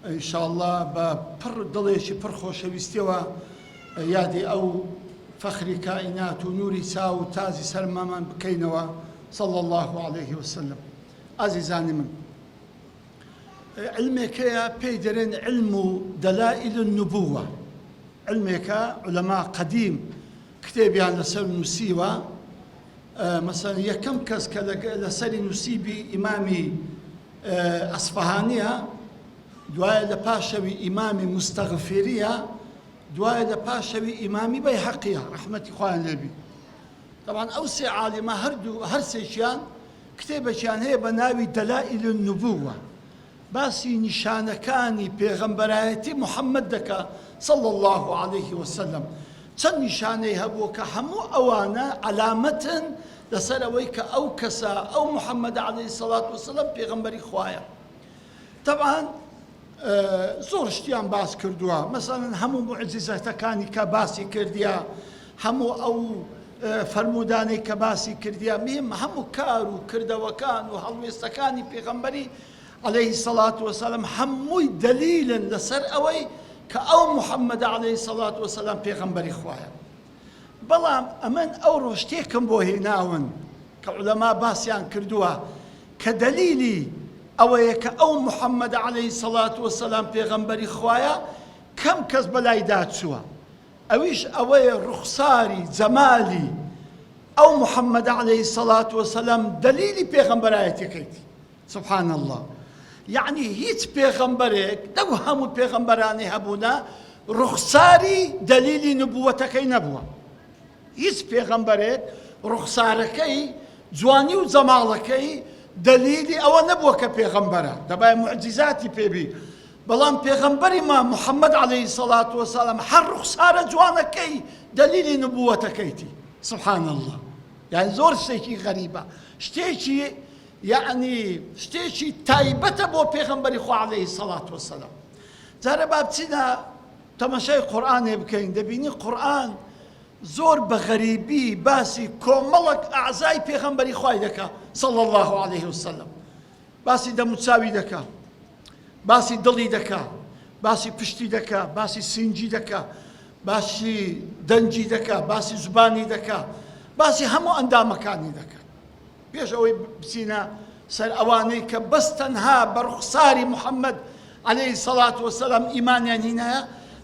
ان شاء اللە بە پڕ دڵێکی پڕ خۆشەویستیەوە یادی ئەو فەخری کائینات و نوری چاو و تازی سەرمامان بکەینەوە صلی اللە علیه وسلم. ئازیزانی من علمێک هەیە پێی دەرێن علم و دەلائل النبوة، علمێکە علەما قەدیم کتێبیان لەسەر نووسیوە. مەسەلەن یەکەم کەس کە لەسەری نووسیبی ئیمامی ئەسفەهانیە، دوایە لە پاشەوی ئیمامی مستەغفیریە، دوایە لە پاشەوی ئیمامی بەیهەقیە ڕەحمەتی خوایان لێبی. تەبعەن ئەو سێ عالیمە هەردوو هەرسێکیان کتێبێکیان هەیە بە ناوی دەلائیل النبوە، باسی نیشانەکانی پێغەمبەرایەتی محمد دەکا صلی اللە علیه وسلم، چەند نیشانەی هەبووە کە هەموو ئەوانە عەلامەتن لەسەر ئەوەی کە ئەو کەسە ئەو محمدە علیه الصلوة والسلام پێغەمبەری خوایە. تەبعەن زۆر شتیان باس کردووە، مەسەلەن هەموو موعجیزەتەکانی کە باسی کردیە، هەموو ئەو فەرموودانەی کە باسی کردیە، مهم هەموو کار و کردەوەکان و هەڵوێستەکانی پێغەمبەری علیه الصلاة والسلام هەمووی دەلیلن لەسەر ئەوەی کە ئەو محمدە علیه الصلاة والسلام پێغەمبەری خوایە. بەڵام ئەمن ئەوڕۆ شتێکم بۆ هێناون کە عولەما باسیان کردووە کە دەلیلی ئەوەیە کە ئەو محمدە علیه الصلاة والسلام پێغەمبەری خوایە کەم کەس بەلایدا چووە ئەویش ئەوەیە ڕوخساری جەمالی ئەو محمدە علیه الصلاة والسلام دەلیلی پێغەمبەرایەتیەکەیتی. سبحان اللە یەعنی هیچ پێغەمبەرێک لەو هەموو پێغەمبەرانەی هەبوونە ڕوخساری دەلیلی نبوەتەکەی نەبووە هیچ پێغەمبەرێک ڕوخسارەکەی جوانی و جەماڵەکەی دەلیلی ئەوە نەبووە کە پێغەمبەرە دەبای معجزاتی پێبی بەڵام پێغەمبەری ما محەممەد عەلەیهی سەڵات وەسەلام هەر ڕوخسارە جوانەکەی دەلیلی نبوەتەکەیتی سبحان اللە یان زۆر شتێکی غەریبە شتێکی یەعنی شتێکی تایبەتە بۆ پێغەمبەری خوا عەلەیهی سەڵات وەسەلام. جارێ با بچینە تەماشای قورئانێ بکەین دەبینی قورئان زۆر بە غەریبی باسی کۆمەڵک ئەعزای پێغەمبەری خوای دەکا صلی الله علیه وسلم، باسی دەموچاوی دەکا، باسی دڵی دەکا، باسی پشتی دەکا، باسی سینگی دەکا، باسی دەنگی دەکا، باسی زبانی دەکا، باسی هەموو ئەندامەکانی دەکا. پێش ئەوەی بچینە سەر ئەوانەی کە بەس تەنها بە ڕوخساری محەممەد عەلەیهی سەڵات وەسەلام ئیمانیان هینایە،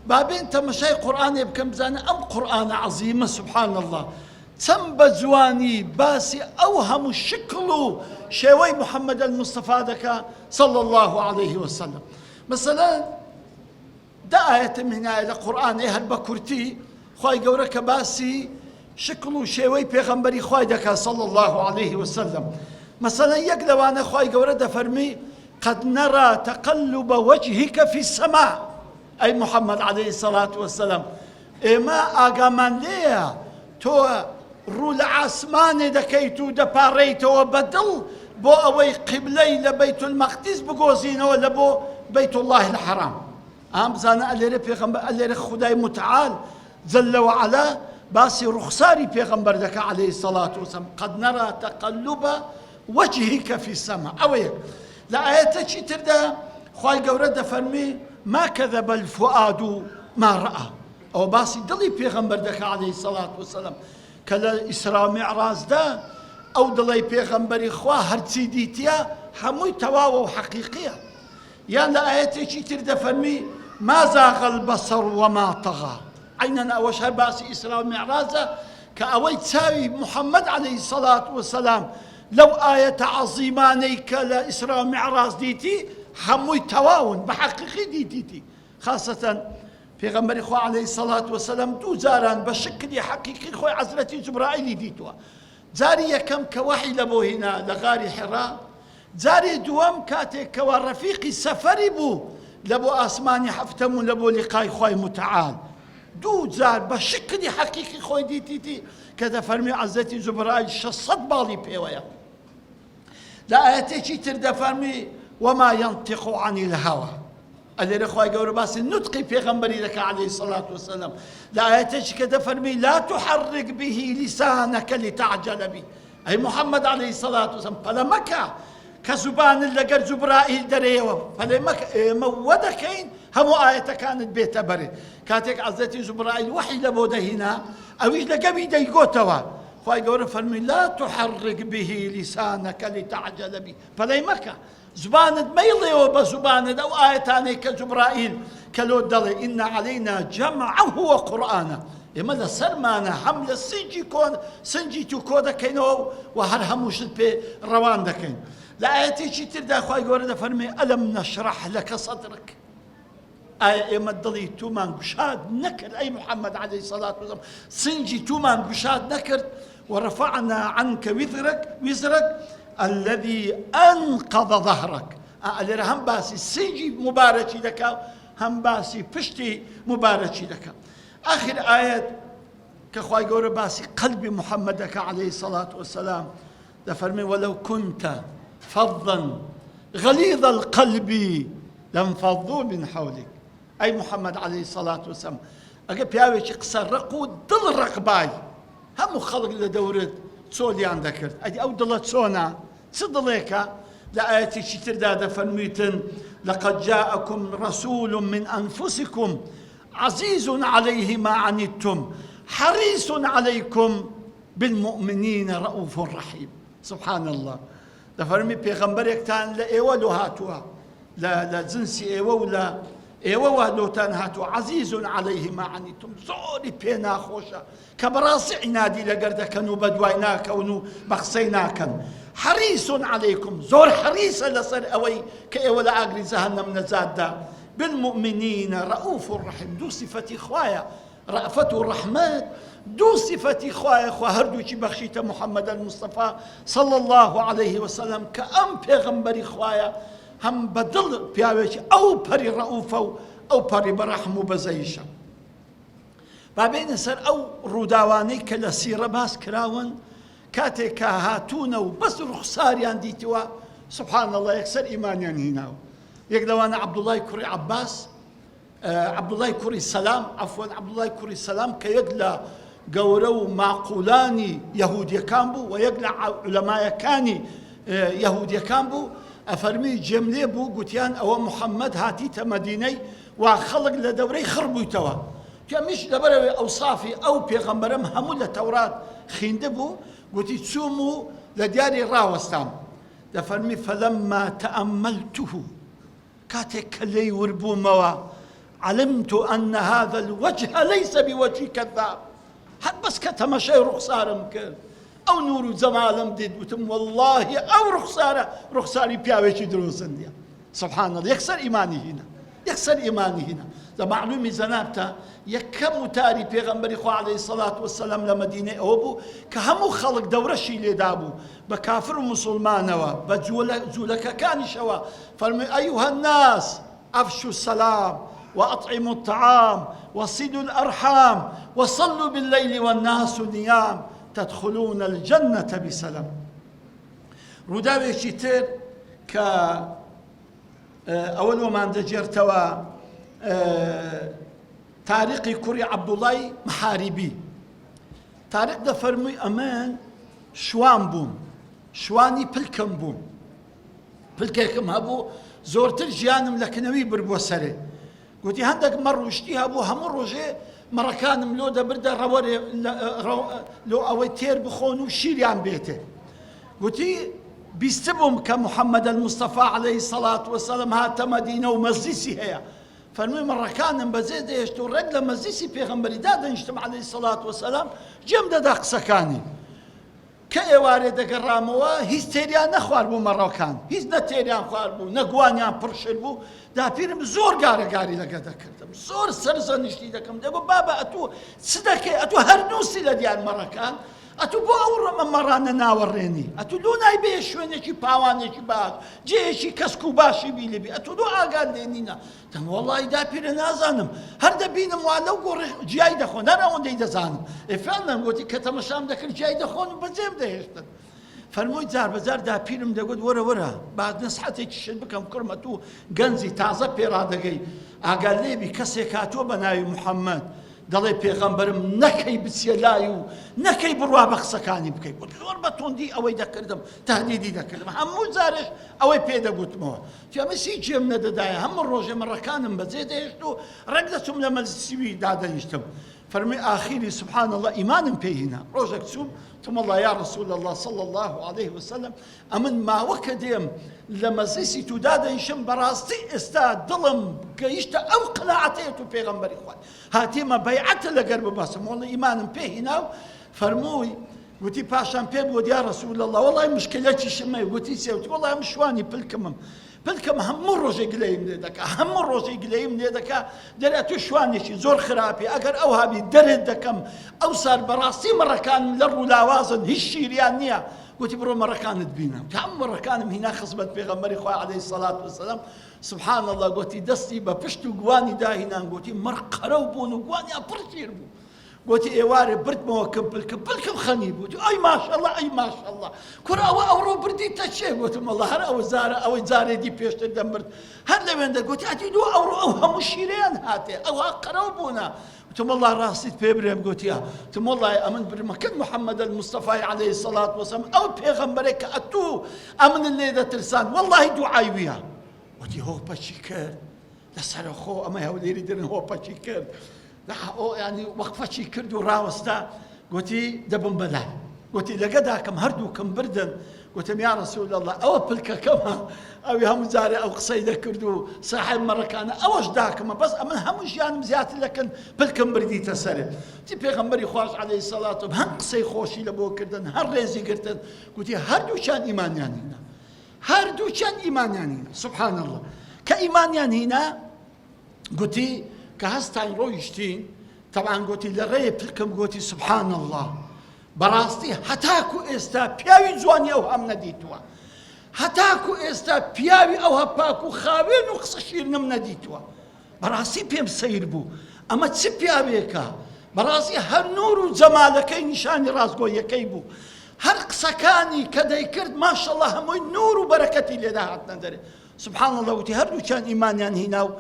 با بێن تەمەشای قورئانێ بکەن بزانن ئەم قورئانە عەزیمە سبحان اللە چەند بە جوانی باسی ئەو هەموو شکڵ و شێوەی محەممەد المستەفا دەکا صلی اللە علیه وسلم. مەسەلەن دە ئایەتم هینایە لە قورئان ئێ هەر بە کورتی خوای گەورە کە باسی شکڵ و شێوەی پێغەمبەری خوای دەکا صلی اللە علیه وسلم مەسەلەن یەک لەوانە خوای گەورە دەفەرمی قد نرى تقلب وجهك في السماء ئەی محمد علیه الصلاة والسلام ئێمە ئاگامان لێیە تۆ ڕوو لە عاسمانێ دەکەیت و دەپاڕێیتەوە بە دڵ بۆ ئەوەی قیبلەی لە بەیت المەقدیس بگۆزینەوە لە بۆ بەیت اللە الحرام. ئام بزانە ئەلێرە پێغەمبەر ئەلێرە خودای متعال جل وعلا باسی ڕوخساری پێغەمبەر دەکا علیه الصلاة والسلام قد نرى تقلب وجهك في السماء. ئەوە یەک. لە ئایەتەکی تردا خوای گەورە دەفەرمی ما كذب الفؤاد ما رأى. ئەوە باسی دڵی پێغەمبەر دەکا علیە سەڵات وسلام کە لە ئیسرا و میعڕاجدا ئەو دڵەی پێغەمبەری خوا هەرچی دیتیە هەمووی تەواوە و حەقیقیە. یان لە ئایەتێکی تر دەفەرمی ما زاغ البصر وما طغى. عەینەن ئەوەش هەر باسی ئیسرا و میعڕاجە کە ئەوەی چاوی محەممەد علیە سەڵات وسلام لەو ئایەتە عەزیمانەی کە لە ئیسرا و میعڕاج دیتی هەمووی تەواون بە حەقیقی دیتیتی. خاسەتەن پێغەمبەری خوا علیە سەڵات وسلام دوو جاران بە شکلی حەقیقی خۆی حەزرەتی جوبرائیلی دیتووە جاری یەکەم کە وەحی لە بۆ هینا لە غاری حرا جاری دووەم کاتێک کەوا ڕەفیقی سەفەری بوو لە بۆ ئاسمانی حەفتەم و لە بۆ لیقای خوای متعال دوو جار بە شکلی حەقیقی خۆی دیتیتی کە دەفەرمی حەزرەتی جوبرائیل 600 باڵی پێوەیە لە ئایەتێکی تر دەفەرمی وما ينطق عن الهوى ئەلێرە خوای گەورە باسی نوتقی پێغەمبەری دەکا عەلەیهی سەڵات وسەلام لە ئایەتێکی کە دەفەرمی لا تحرک به لسانک لتعجل به ئەی محمد عەلەیهی سەڵات وسەلام پەلە مەکە. کە زوبانت لەگەر جوبرائیل دەرێیەوە پەلەی مەکە ئێمە وە دەکەین هەموو ئایەتەکانت بێتە بەرێ کاتێک عەزرەتی جوبرائیل وەحی لە بۆ دەهینا ئەویش لەگەوی دەیگۆتەوە خوای گەورە فەرمی لا تحرک به لسانك لتعجل به پەلەی مەکە زبانت مەیڵێوە بە زبانت ئەو ئایەتانەی کە جوبرائیل کە لۆت دەڵێ إن علينا جمعه وقرآنه ئێمە لە سەرمانە هەم لە سنجی کۆن سنجی تو کۆ دەکەینەوە و هەر هەمووشت پێ ڕەوان دەکەین لە ئاەتێکی تردا خوای گەورە دەفەرمێ ئەلم نەشرح لەکە سەدرک ئایا ئێمە دڵی تومان گوشاد نەکرد ئەی محەممەد عەلەیهی سەلات وەسەلام سنجی تومان گوشاد نەکرد ورفعنا عنك وزرك وزرك الذي أنقض ظهرك ئەلێرە هەم باسی سنجی مبارەکی دەکا هەم باسی پشتی مبارەکی دەکا آخر ئاەت کە خوای گەورە باسی قەلبی محەممەد دەکا عەلەیهی سەلات وەسەلام دەفەرمێ ولو كنت فظا غلیظ القلب لانفضوا من حولک ئەی محمد علیە الصلوة والسلام ئەگەر پیاوێکی قسە ڕەق و دڵ ڕەق بای هەموو خەڵک لە دەورت چۆلیان دەکرد ئەدی ئەو دڵە چۆنە چ دڵێکە لە ئاەتێکی تردا دەفەرمویتن لقد جاءكم رسول من أنفسكم عزيز عليه ما عنتم حريص عليكم بالمؤمنین رؤوف رحیم سبحان اللە دەفەرمی پێغەمبەرێکتان لە ئێوە لۆ هاتووە لە لە جنسی ئێوە و لە ئێوەوە لۆتان هاتووە عزیز علیه ما عنتم زۆری پێ ناخۆشە کە بەڕاستی عینادی لەگەر دەکەن و بەدوای ناکەون و بە قسەی ناکەن حریص علیکم زۆر حریصە لەسەر ئەوەی کە ئێوە لە ئاگری جەهەنەم نەجاتدا بالمؤمنین رؤوف رحیم دوو صفەتی خوایە ڕەئفەت و ڕەحمەت دوو سیفەتی خوایە خوا هەردووکی بەخشیتە محمد المصطفی صلی اللە علیه وسلم کە ئەم پێغەمبەری خوایە هەم بە دڵ پیاوێکی ئەو پەری ڕەئوفە و ئەو پەری بە ڕەحم و بەزەیشە با بێینە سەر ئەو ڕووداوانەی کە لە سیڕە باس کراون کاتێک کە هاتوونە و بەس ڕوخساریان دیتووە سبحان الله یەکسەر ئیمانیان هیناوە یەک لەوانە عەبدوڵای کوڕی عەباس عەبدوڵای کوڕی سەلام، عەفوەن عەبدوڵای کوڕی سەلام کە یەک لە گەورە و ماقولانی یەهودیەکان بوو و یەک لە عولەمایەکانی یەهودیەکان بوو، ئەفەرمی جێم لێ بوو گوتیان ئەوە محەممەد هاتیتە مەدینەی وا خەڵک لە دەورەی خڕ بوویتەوە. ئەمیش لەبەرئەوەی ئەوسافی ئەو پێغەمبەرەم هەموو لە تەورات خیندبوو، گوتی چووم و لە دیاری ڕاوەستام. دەفەرمی فلما تأملته کاتێک کە لێی وربوومەوە، علمت ان هذا الوجه لیس بوجه کذاب، هەر بەس کە تەمەشای ڕوخسارم کرد ئەو نور و جەمالم دیت وتم وەڵڵاهی ئەو ڕوخسارە ڕوخساری پیاوێکی درۆزن نییە. سبحان اللە یەکسەر ئیمانی هینا، یەکسەر ئیمانی هینا. لە مەعلومی جەنابتە یەکەم وتاری پێغەمبەری خوا علیە الصلوة والسلام لە مەدینەی ئەوە بوو کە هەموو خەڵک دەورەشی لێدابوو بە کافر و موسوڵمانەوە بە جوولەکەکانیشەوە فەرمووی ایها الناس افشوا السلام واطعموا الطعام وصلوا الارحام وصلوا بالليل والناس نيام تدخلون الجنة بسلام. ڕووداوێکی تر کە ئەوە لۆمان دەگێرتەوە تاریقی کوڕی عەبدوڵای محاریبی تاریق دەفەرمووی ئەمن شوان بووم شوانی پلکم بووم پلکێکم هەبوو زۆرتر ژیانم لە کنەوی بربووە سەرێ گوتی هەندێک مەڕ و شتی هەبوو هەموو ڕۆژێ مەڕەکانم لۆ دەبردە ڕەوەرێ لۆ ئەوەی تێر بخۆن و شیریان بێتێ گوتی بیستبووم کە محەممەد المستەفا عەلەیهی سەڵات وەسەلام هاتە مەدینە و مەجلیسی هەیە فەرمووی مەڕەکانم بەجێ دەهێشت و ڕێک لە مەجلیسی پێغەمبەری دادەنیشتم عەلەیهی سەڵات وەسەلام گوێم دەدا قسەکانی کە ئێوارێ دەگەڕامەوە هیچ تێریان نەخواردبوو مەڕەکان هیچ نە تێریان خواردبوو نە گوانیان پڕ شل بوو داپیرم زۆر گارەگاری لەگە دەکردم زۆر سەرزەنیشتی دەکەم دەگو بابە ئەتوو چ دەکەی ئەتوو هەر نووسی لە دیار مەڕەکان ئەتوو بۆ ئەو ڕەمە مەڕانە ناوەڕێنی ئەتوو لۆ نایبێ شوێنێکی پاوانێکی باش جێیەکی کەسک و باشی بیلبی ئەتوو لۆ ئاگات لێ نینە دەم وەڵی داپیرە نازانم هەر دەبینم وا لەو گۆڕێ جیای دەخۆن هەر ئەوەندەی دەزانم ئێ فعلا گوتی کە تەمەشام دەکرد جیای دەخۆن و بەجێم دەهێشتن فەرمووی جار بەجار داپیرم دەگوت وەرە وەرە با نەسحەتێکی شت بکەم کوڕمە تو گەنجی تازە پێ ڕادەگەی ئاگات لێبی کەسێک هاتووە بە ناوی محەممەد. دەڵێ پێغەمبەرم نەکەی بچیە لای و نەکەی بڕوا بە قسەکانی بکەی گوت زۆر بە توندی ئەوەی دەکردم تهدیدی دەکردم هەموو جارێش ئەوەی پێ دەگوتمەوە تێمە هیچ جێم نەدەدایە هەموو ڕۆژێ مەڕەکانم بەجێ دەهێشت و ڕێک دەچووم لە مەجلسی دادەنیشتم فەرمووی ئاخیری سبحان اللە ئیمانم پێ هینا ڕۆژێک چووم وتم واللە یا رسول اللە صلی اللە علیه وسلم ئەمن ماوە کە دێم لە مەجلیسی تو دادەنیشم بەڕاستی ئێستا دڵم گەیشتە ئەو قەناعەتەیە تو پێغەمبەری خوای هاتیمە بەیعەتە لەگەر ببەسم واللە ئیمانم پێ هینا و فەرمووی گوتی پاشان پێم گوت یا رسول اللە وەڵای مشکلەکیشم هەیە گوتی چیە وتی وەڵای من شوانی پلکمم پلکم هەموو ڕۆژێ گلەییم لێ دەکا هەموو ڕۆژێ گلەییم لێ دەکا دەرێ تۆ شوانێکی زۆر خراپی ئەگەر ئەو هابی دەرێت دەکەم ئەو سار بەڕاستی مەڕەکانم لە ڕوولاوازن هیچ شیریان نییە گوتی بڕۆ مەڕەکانت بینە کام مەڕەکانم هینا خزمەت پێغەمبەری خوا عەلەیهی سەڵات وسەلام سبحان الله گوتی دەستی بە پشت و گوانی داهینان گوتی مەڕ قەرەو بوون و گوانیان پڕ شیر بوو گۆتی ئێوارێ بردمەوە کم پلکم پلکم خەنی بوو ئەی ماشەڵڵا ئەی ماشەڵڵا کوڕ ئەوە ئەوڕۆ بردیتە چێ گوتم وەڵا هەر ئەوە زارە ئەوەی جارێ دی پێشتر دەمبرد هەر لەوێندە گوتی ئەتی دوو ئەوڕۆ ئەو هەموو شیرەیان هاتێ ئەوها قەرەو بوونە وتم وەڵا ڕاستیت پێ برێم گوتیە وتم وەڵای ئەمن برمەکەن محەممەد المستەفای عەلەیهی سەڵات وەسەلام ئەو پێغەمبەرێک کە ئەتوو ئەمنت لێ دەترسان وەڵڵاهی دوعای ویە وتی هۆ پەچی کرد لەسەرەخۆ ئەمە هەولێری درن هۆ پەچی کرد ینی وەقفەکی کرد و ڕاوەستا گوتی دەبم بەلای گوتی لەگە داکەم هەردووکم بردن گوتم یا رسول الله ئەوە پلکەکەمە ئەوی هەموو جارێ ئەو قسەی دەکرد و ساحێب مەڕەکانە ئەوەش داکمە بەس ئەمن هەموو ژیانم زیاتر لەکن پلکم بردیتە سەرێ تی پێغەمبەری خواش عەلەیهی سەڵات و هەم قسەی خۆشی لە بۆ کردن هەر ڕێزی گرتن گوتی هەردووکیان ئیمانیان هینا هەردووکیان ئیمانیان هینا سبحان الله کە ئیمانیان هینا گوتی کە هەستاین ڕۆیشتین تەبعەن گوتی لە ڕێ پلکم گوتی سبحان اللە بەڕاستی هەتاکو ئێستا پیاوی جوانی ئەو هەم نەدیتووە هەتاکو ئێستا پیاوی ئەوها پاک و خاوێن و قسە شیرنم نەدیتووە بەڕاستی پێم سەیر بوو ئەمە چ پیاوێکە بەڕاستی هەر نور و جەمالەکەی نیشانی ڕاستگۆیەکەی بوو هەر قسەکانی کە دەیکرد ماشەڵڵا هەمووی نور و بەرەکەتی لێداهاتنە دەرێ سبحان اللە وتی هەردووکیان ئیمانیان هینا و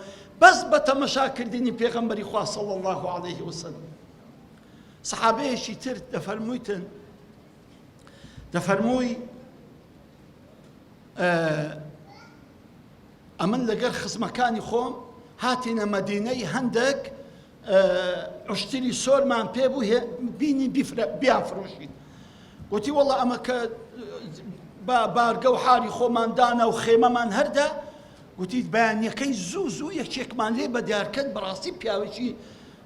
بەس بە تەمەشا کردنی پێغەمبەری خوا صلی اللە علیه وسلم سەحابەیەکی تر دەفەرموویتن دەفەرمووی ئەمن لەگەر خزمەکانی خۆم هاتینە مەدینەی هەندێک عشتری سۆرمان پێ بوو بینی بیان فرۆشین گوتی وەڵا ئەمە کە بە بارگە و حاری خۆمان دانا و خێمەمان هەردا گوتی بەیانیەکەی زوو زوو یەکێکمان لێ بە دیارکەت بەڕاستی پیاوێکی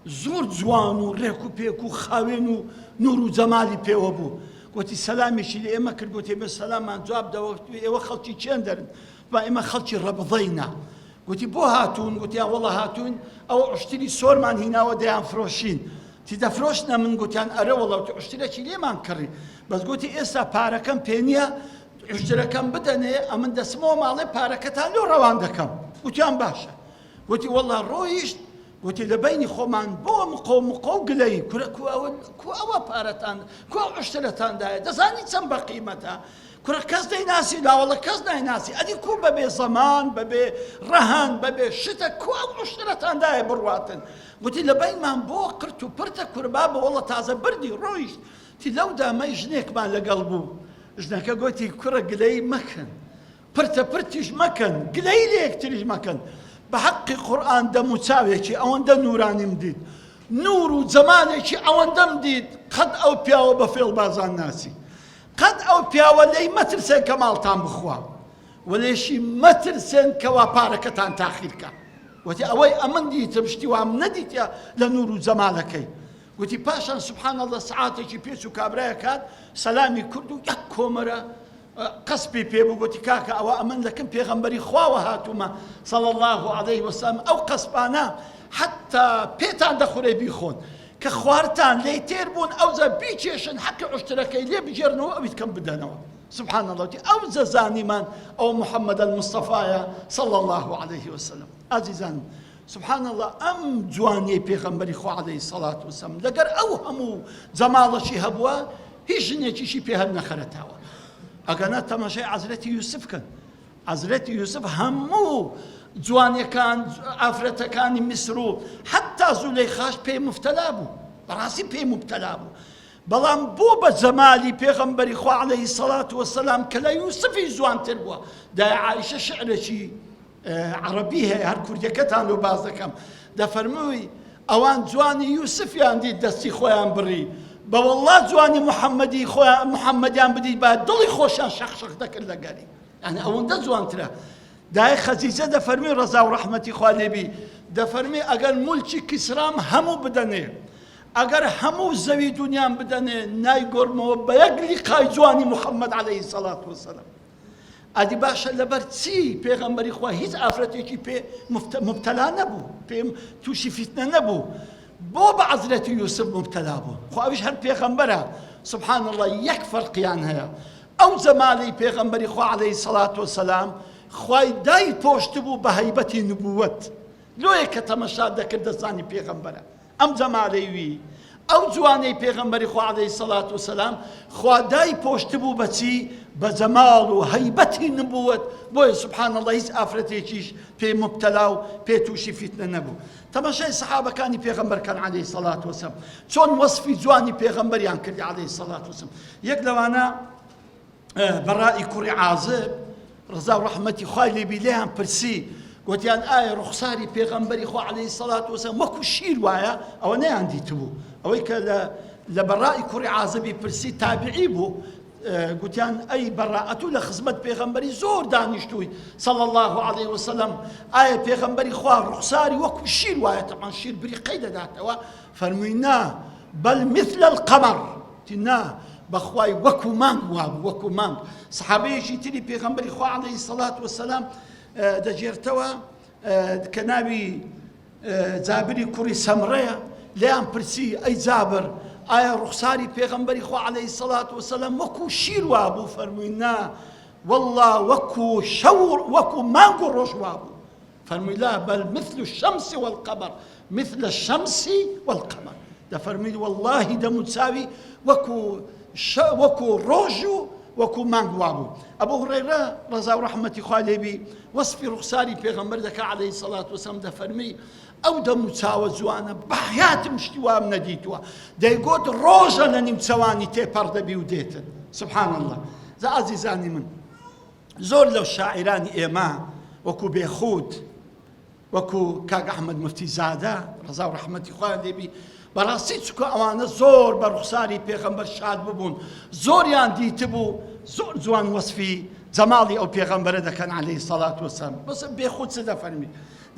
زۆر جوان و ڕێک و پێک و خاوێن و نور و جەمالی پێوە بوو گوتی سەلامێکی لە ئێمە کرد گوتی بە سەلامان جواب دەوە ئێوە خەڵکی چێن دەرن با ئێمە خەڵکی ڕەبضەینە گوتی بۆ هاتوون؟ گوتیان وەڵا هاتووین ئەوە عوشتری سۆرمان هیناوە دەیانفرۆشین. تی دەفرۆشنە من؟ گوتیان ئەرێ وەڵا. وتی عوشترێکی لێمان کڕی. بەس گوتی ئێستا پارەکەم پێ نییە عوشترەکەم بدەنێ ئەمن دەچمەوە ماڵێ پارەکەتان لۆ ڕەوان دەکەم. گوتیان باشە. گوتی وەڵا ڕۆیشت گوتی لە بەینی خۆمان بۆ مقۆ مقۆ و گلەیی کورە کو ئەوە کو ئەوە پارەتان کو ئەو عوشترەتان دایە دەزانی چەند بە قیمەتە کوڕە کەس دەیناسی لاوەڵە کەس نایناسی ئەدی کو بەبێ زەمان بەبێ ڕەهەن بەبێ شتە کو ئەو عوشترەتان دایە بڕواتن گوتی لە بەینمان بۆ قرت و پرتە کورە بابە وەڵە تازە بردی ڕۆیشت تی لەو دامەی ژنێکمان لەگەڵ بوو ژنەکە گوتی کوڕە گلەیی مەکەن پرتە پرتیش مەکەن گلەیی لە یەکتریش مەکەن بە حەقی قورئان دەم و چاوێکی ئەوەندە نورانیم دیت نور و جەمالێکی ئەوەندەم دیت قەت ئەو پیاوە بە فێڵبازان ناسی قەت ئەو پیاوە لێی مەترسێن کە ماڵتان بخوا و لێشی مەترسێن کەوا پارەکەتان تاخیر کا وتی ئەوەی ئەمن دیتم شتی وام نەدیتە لە نور و جەمالەکەی وتی پاشان سبحان اللە سعاتێکی پێچ و کابرایەک هات سەلامی کرد و یەک کۆمەرە قەسپی پێ بوو گوتی کاکە ئەوە ئەمن لەکن پێغەمبەری خواوە هاتوومە صلی الله علیه وسلم ئەو قەسپانە حتا پێتان دەخورێ بیخۆن کە خوارتان لێی تێر بوون ئەوجا بیکێشن حەقی عوشترەکەی لێ بگێڕنەوە ئەویت کەم بدەنەوە سبحان اللە وتی ئەوجا زانیمان ئەو محمد المصطفایە صلی الله علیه وسلم ئازیزانم سبحان اللە ئەم جوانیەی پێغەمبەری خوا علیه الصلاة والسلام لەگەر ئەو هەموو جەماڵەشی هەبووە هیچ ژنێکیشی پێ هەر نەخەرەتاوە ئەگەنا تەماشای عەزرەتی یوسف کەن عەزرەتی یوسف هەموو جوانیەکان ئافرەتەکانی میسر و حتا. حەتا زولەیخاش پێی موفتەلا بوو، بەڕاستی پێی موبتەلا بوو، بەڵام بۆ بە جەمالی پێغەمبەری خوا عەلەیهی سەڵات وەسەلام کە لە یوسفیش جوانتر بووە. دایە عائیشە شعرێکی عەڕەبی هەیە هەر کوردیەکەتان لۆ باس دەکەم دەفەرمووی ئەوان جوانی یوسفیان دیت دەستی خۆیان بڕی بە وەڵڵا جوانی محەممەدی خۆیان محەممەدیان بدیت با دڵی خۆشیان شەق شەق دەکرد لەگەری یعنی ئەوەندە جوانترە دایە خەدیجە دەفەرمی ڕەزا و ڕەحمەتی خوا لێبی دەفەرمی ئەگەر مولکی کیسرام هەموو بدەنێ ئەگەر هەموو زەوی دنیام بدەنێ نایگۆڕمەوە بە یەک لیقای جوانی محەممەد عەلەیهی سەڵات وەسەلام ئەدی باشە لەبەر چی پێغەمبەری خوا هیچ ئافرەتێکی پێ مبتەلا نەبوو پێ تووشی فیتنە نەبوو بۆ بە عەزرەتی یوسف مبتەلا بوو خۆ ئەویش هەر پێغەمبەرە سبحان الله یەک فەرقیان هەیە ئەو جەمالی پێغەمبەری خوا عەلەیهی سەڵات وسەلام خوای دای پۆشتبوو بە هەیبەتی نبووەت لۆیە کە تەمەشا دەکرد دەزانی پێغەمبەرە ئەم جەمالەی وی، ئەو جوانەی پێغەمبەری خوا علیە سەڵات و سەلام خوا دای پۆشتبوو بە چی؟ بە جەماڵ و هەیبەتی نبووەت، بۆیە سبحان اللە هیچ ئافرەتێکیش پێی موبتەلا و پێ تووشی فیتنە نەبوو. تەماشای سەحابەکانی پێغەمبەر کەن علیە سەڵات و سەلام چۆن وەسفی جوانی پێغەمبەریان کردی علیە سەڵات و سەلام. یەک لەوانە بەڕائی کوڕی عازب ڕەزا و ڕەحمەتی خوای لێ بی لێیان پرسی گوتیان ئایا ڕوخساری پێغەمبەری خوا عەلەیهی سەڵات وەسەلام وەکو شیر وایە ئەوە نەیان دیتبوو ئەوەی کە لە لە بەڕائی کوڕی عازبی پرسی تابعی بوو گوتیان ئەی بەڕا ئەتوو لە خزمەت پێغەمبەری زۆر دانیشتووی صلی الله علیه وسلم ئایا پێغەمبەری خوا ڕوخساری وەکو شیر وایە تەبعەن شیر بریقەی دەداتەوە فەرمووی نا بل مثل القمر وتی نا بەخوای وەکو مانگ وابوو وەکو مانگ سەحابەیەکی تری پێغەمبەری خوا عەلەیهی سەڵات وەسەلام دەگێرتەوە کە ناوی جابری کوڕی سەمڕەیە لێیان پرسی ئەی جابر ئایا ڕوخساری پێغەمبەری خوا عەلەیهی سەڵات وەسەلام وەکو شیر وابوو فەرمووی نا والله وەکو شەو وەکو مانگ و ڕۆژ وابوو فەرمووی لا بل مثل الشمس والقمر مثل الشمس والقمر دەفەرمووی واللهی دەم و چاوی وەکو وەکو ڕۆژ و وەکو مانگ وابوو ئەبو هوڕەیرە ڕەزا و ڕەحمەتی خوا لێبی وەسفی ڕوخساری پێغەمبەر دەکا عەلەیهی سەڵات وسەلام دەفەرمی ئەو دەم و چاوە جوانە بە حیاتم شتی وام نەدیتووە دەیگوت ڕۆژە لە نیمچەوانی تێپەڕ دەبی و دێتن سبحان الله جا ئازیزانی من زۆر لەو شاعیرانی ئێمە وەکو بێخود وەکو کاک ئەحمەد مفتی زادە ڕەزا و ڕەحمەتی خۆیان لێبی بەڕاستی چکە ئەوانە زۆر بە ڕوخساری پێغەمبەر شاد ببوون زۆریان دیتبوو زۆر جوان وەسفی جەماڵی ئەو پێغەمبەرە دەکەن عەلەیهی سەڵات وەسەلام بەس بێخود چ دەفەرمی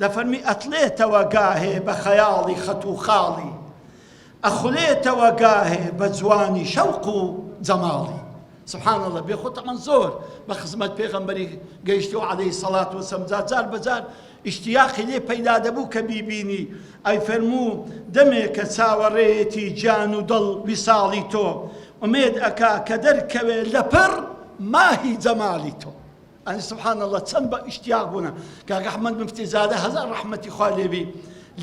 دەفەرمی ئەتلێتەوە گاهێ بە خەیاڵی خەت و خاڵی ئەخولێتەوە گاهێ بە جوانی شەوق و جەماڵی سبحان اللە بێ خۆ تەمەن زۆر بە خزمەت پێغەمبەری گەیشتووە عەلەیهی سەڵات وەسەلام جا جار بە جار ئیشتیاقی لێ پەیدا دەبوو کە بیبینی ئەی فەرموو دەمێکە چاوەڕێیەتی گیان و دڵ ویساڵی تۆ ئومێد ئەکا کە دەرکەوێ لەپڕ ماهی جەماڵی تۆ ئەنی سبحان اللە چەند بە ئیشتیاق بوونە کاک ئەحمەد مفتی زادە هەزار ڕەحمەتی خوا لێبی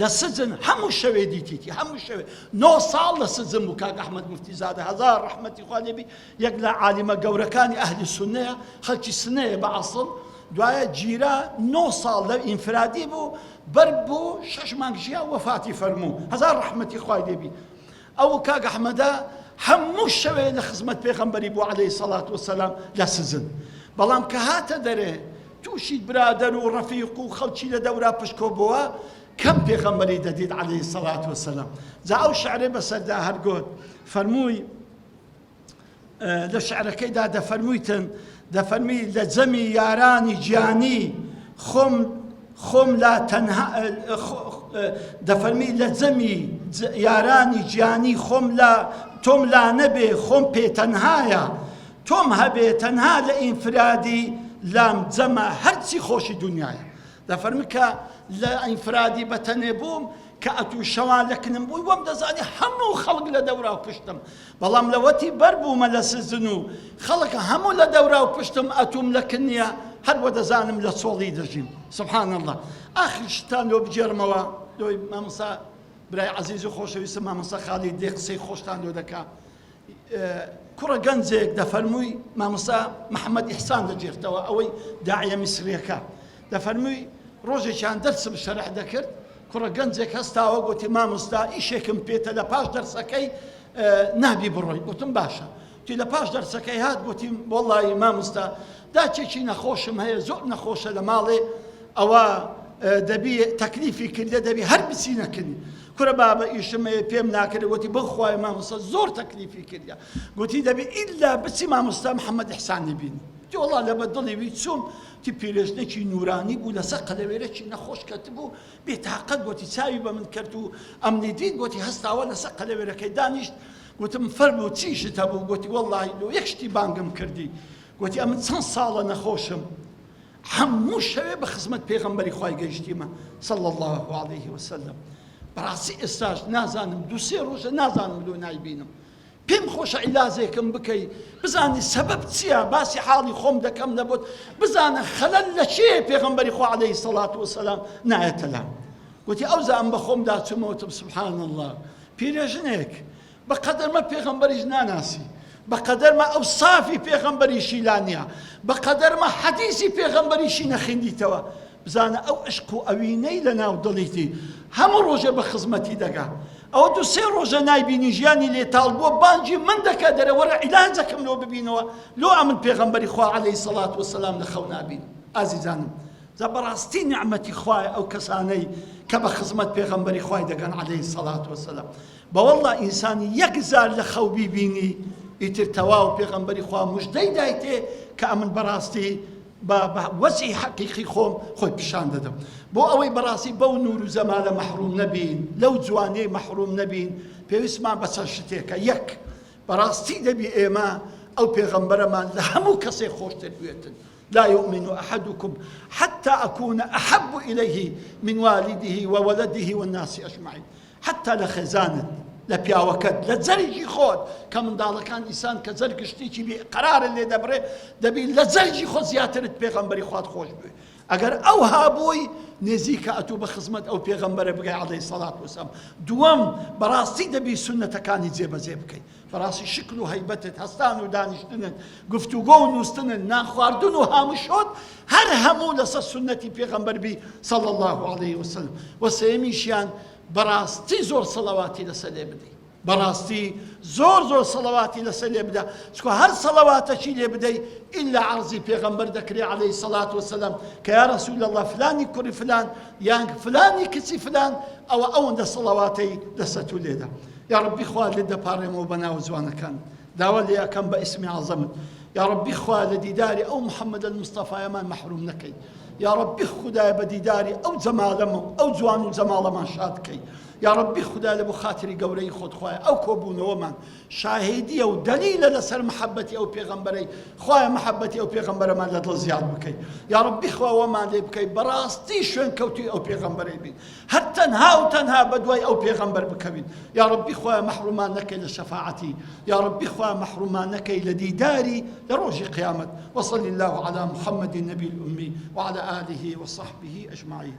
لە سجن هەموو شەوێ دیتیتی هەموو شەوێ نۆ ساڵ لە سجن بوو کاک ئەحمەد مفتی زادە هەزار ڕەحمەتی خوا لێبی یەک لە عالیمە گەورەکانی ئەهلی سوننەیە خەڵکی سنەیە بە ئەسڵ دوایە گیرا نۆ ساڵ لە ئینفرادی بوو بەر بوو شەش مانگ ژیا وەفاتی فەرموو هەزار ڕەحمەتی خوای لێبی ئەو کاک ئەحمەدە هەموو شەوێ لە خزمەت پێغەمبەری بوو عەلەیهی سەڵات وەسەلام لە سجن بەڵام کە هاتە دەرێ تووشی برادەر و ڕەفیق و خەڵکی لە دەورا پشکۆ بووە کەم پێغەمبەری دەدیت عەلەیهی سەڵات وەسەلام جا ئەو شعرێ بەسەردا هەر گوت فەرمووی لە شعرەکەیدا دەفەرموویتن، دەفەرمی لە جەمی یارانی گیانی خۆم خۆم لا تەنها دەفەرمی لە جەمی یارانی گیانی خۆم لا تۆم لا نەبێ خۆم پێ تەنهایە تۆم هەبێ تەنها لە ئینفرادی لام جەمە هەرچی خۆشی دنیایە دەفەرمی کە لە ئینفرادی بە تەنێ بووم کە ئەتوو شەوان لە کنم بووی وەم دەزانی هەموو خەڵک لە دەورا و پشتم بەڵام لەوەتی بەر بوومە لە سجن و خەڵک هەموو لە دەورا و پشتم ئەتووم لە کن نییە هەر وە دەزانم لە چۆڵی دەژیم سبحان اللە ئاخر شتان لۆ بگێڕمەوە لۆی مامۆستا برای عەزیز و خۆشەویستم مامۆستا خالید دێ قسەی خۆشتان لۆ دەکا کوڕە گەنجێک دەفەرمووی مامۆستا محەممەد ئیحسان دەگێرتەوە ئەوەی داعیە میسریەکە دەفەرمووی ڕۆژێکیان دەرسم شەرح دەکرد. کوڕە گەنجێک هەستاوە گوتی مامۆستا ئیشێکم پێتە لە پاش دەرسەکەی نابی بڕۆی گوتم باشە تی لە پاش دەرسەکەی هات گوتی وەڵی مامۆستا داچێکی نەخۆشم هەیە زۆر نەخۆشە لە ماڵێ ئەوە دەبی تەکلیفی کردە دەبی هەر بچی نەکردی کورە بابە ئیشم هەیە پێم ناکرێ گوتی بخوای مامۆستا زۆر تەکلیفی کردە گوتی دەبی ئیلا بچی مامۆستا محەممەد ئیحسانی بینی تی وەڵا لە بە دڵی وی چووم تی پیرێژنێکی نورانی بوو لەسەر قەلەوێرەکی نەخۆش کەتبوو بێتاقەت گوتی چاوی بە من کرد و ئەمنی دیت گوتی هەستاوە لەسەر قەلەوێرەکەی دانیشت گوتم فەرموو چی شت هەبوو گوتی وەڵڵاهی لۆ یەک شتی بانگم کردی گوتی ئەمن چەند ساڵە نەخۆشم هەموو شەوێ بە خزمەت پێغەمبەری خوای گەیشتیمە صلی الله علیه وسلم بەڕاستی ئێستاش نازانم دوو سێ ڕۆژە نازانم لۆ نایبینم پێم خۆشە عیلازێکم بکەی بزانی سەبەب چییە باسی حاڵی خۆم دەکەم لەبۆت بزانە خەلەل لە چێ پێغەمبەری خوا عەلەیهی سەڵات وسەلام نایەتە لام گوتی ئەوجا ئەم بە خۆمدا چوومەوتم سبحان الله پیرێژنێک بە قەدەرمە پێغەمبەریش ناناسی بە قەدەرمە ئەو سافی پێغەمبەریشی لا نییە بە قەدەرمە حەدیسی پێغەمبەریشی نەخیندیتەوە بزانە ئەو عشق و ئەوینەی لە ناو دڵیتی هەموو ڕۆژێ بە خزمەتی دەگا ئەوە دو سێ ڕۆژە نایبینی ژیانی لێ تاڵ بووە بانگی من دەکا دەرێ وەرە عیلاجەکەم لۆ ببینەوە لۆ ئەمن پێغەمبەری خوا عەلەیهی سەڵات وەسەلام لە خەو نابینم ئازیزانم جا بەڕاستی نیعمەتی خوایە ئەو کەسانەی کە بە خزمەت پێغەمبەری خوای دەگەن عەلەیهی سەڵات وەسەلام بەوەڵڵا ئینسان یەک جار لە خەو بیبینی ئیتر تەواو پێغەمبەری خوا مژدەی دایتێ کە ئەمن بەڕاستی بە بە وەزعی حەقیقی خۆم خۆی پیشان دەدەم بۆ ئەوەی بەڕاستی بەو نور و جەمالە مەحروم نەبین لەو جوانیەی مەحروم نەبین پێویستمان بە چەند شتێکە یەک بەڕاستی دەبی ئێمە ئەو پێغەمبەرەمان لە هەموو کەسێک خۆشتر بوێتن لا يؤمن أحدكم حتى أكون أحب إليه من والده وولده والناس أجمعين حەتتا لە خێزانت، لە پیاوەکەت، لە جەرگی خۆت، کە منداڵەکان ئینسان کە جەرگ شتێکی بێ قەرارت لێ دەبڕێ، دەبی لە جەرگی خۆت زیاترت پێغەمبەری خوات خۆش بوێ. ئەگەر ئەوها بووی نێزیکە ئەتوو بە خزمەت ئەو پێغەمبەرە بگەی عەلەیهی سەڵات وەسەلام. دووەم، بەڕاستی دەبی سوننەتەکانی جێبەجێ بکەی. بەڕاستی شکل و هەیبەتت، هەستان و دانیشتنت، گفتوگۆ و نووستنت، نان خواردن و هاموشۆت، هەر هەموو لەسەر سوننەتی پێغەمبەر بی صلی اللە علیه وسلم. وە سێیەمیشیان بەڕاستی زۆر سەڵەواتی لەسەر لێ بدەی. بەڕاستی زۆر زۆر سەڵەواتی لەسەر لێ بدە، چونکە هەر سەڵەواتەکی لێ بدەی ئیلا عەرزی پێغەمبەر دەکرێ علیه الصلوة والسلام کە یا رسول اللە فلانی کوڕی فلان یان فلانی کچی فلان ئەوە ئەوەندە سەڵەواتەی لەسەر تو لێدا. یاڕەبی خوا لێت دەپاڕێمەوە بە ناوە جوانەکانت داوا لێ ئەکەم بە ئیسمی عەزەمت یاڕەبی خوا لە دیداری ئەو محمد المصطفایەمان مەحروم نەکەی یاڕەبی خودایە بە دیداری ئەو جەمالەمە و ئەو جوان و جەماڵەمان شاد کەی یاڕەبی خودا لە بۆ خاتری گەورەی خۆت خوایە ئەو کۆبوونەوەمان شاهیدیە و دەلیلە لەسەر محەبەتی ئەو پێغەمبەرەی خوایە محەبەتی ئەو پێغەمبەرەمان لە دڵ زیاد بکەی یاڕەبی خوا وەمان لێ بکەی بەڕاستی شوێن کەوتوی ئەو پێغەمبەرەی بین هەر تەنها و تەنها بەدوای ئەو پێغەمبەر بکەوین یاڕەبی خوایە مەحرومان نەکەی لە شەفاعەتی یاڕەبی خوایە مەحرومان نەکەی لە دیداری لە ڕۆژی قیامەت وصلی الله علی محمد النبی الأمی وعلى آله وصحبه أجمعين.